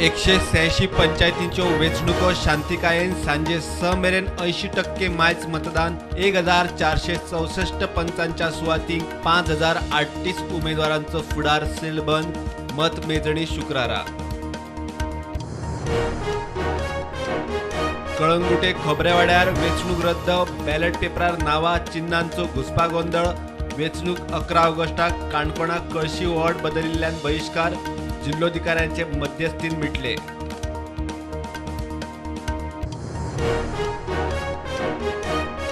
186 पंचायतींच्यो वेंचणुको शांतिकायेन सांजे 6 मेरेन 80% मायज मतदान. 1464 पंचांच्या सुवातींक 5038 उमेदवारांचो फुडार सीलबंद. मतमेजणी शुक्रारा. कळंगुटे खोबरेवाड्यार वेंचणूक रद्द. बॅलेट पेपरार नांवा चिन्नांचो घुस्पागोंदळ. वेंचणूक 11 ऑगस्टाक. काणकोणाक कळशी वॉर्ड बदलिल्ल्यान बहिश्कार. जिल्लोधिकाऱ्यांचे मध्यस्थीन मिटले.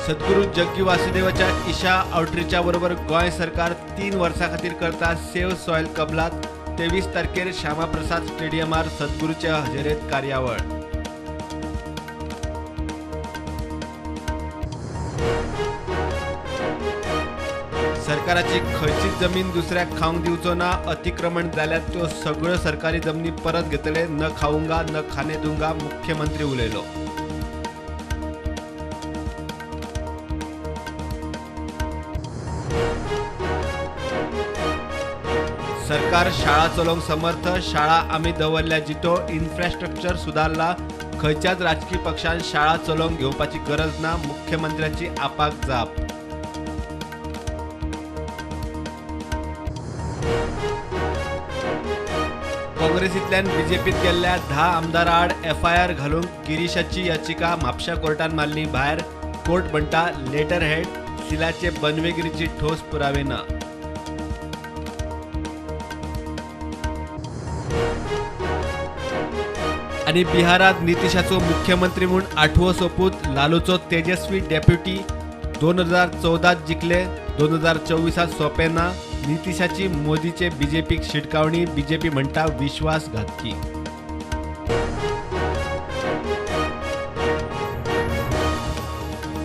सद्गुरू जग्गी वासुदेवाच्या ईशा आउटरीच्या बरोबर गोंय सरकार 3 वर्सां खातीर करता सेव्ह सॉयल कबलात. 23 तारखेर श्यामाप्रसाद स्टेडियमार सद्गुरूच्या हजेरेत कार्यावळ. सरकाराची खंयचीच जमीन दुसऱ्याक खावंक दिवचो ना. अतिक्रमण जाल्यार त्यो सगळ्यो सरकारी जमनी परत घेतले. न खाऊंगा न खाने दूंगा, मुख्यमंत्री उलयलो. सरकार शाळा चलोवंक समर्थ. शाळा आमी दवरल्या जितो. इन्फ्रास्ट्रक्चर सुदारला. खंयच्याच राजकी पक्षान शाळा चलोवंक घेवपाची गरज ना. मुख्यमंत्र्याची आपाक जाप. काँग्रेसींतल्यान बीजेपीत गेल्ल्या 10 आमदारां आड एफआयआर घालूंक गिरीशाची याचिका म्हापशा कोर्टान मारली भायर. कोर्ट म्हणटा लेटर हेड सिलाचे बनवेगिरीची ठोस पुरावे ना. आनी बिहारात नितीशाचो मुख्यमंत्री म्हूण 8वो सोपूत. लालूचो तेजस्वी डेप्युटी 2014 जिखले, 2024 सोंपें ना. नितीशाची मोदीचे बीजेपीक शिटकावणी. बीजेपी म्हणटा विश्वासघातकी.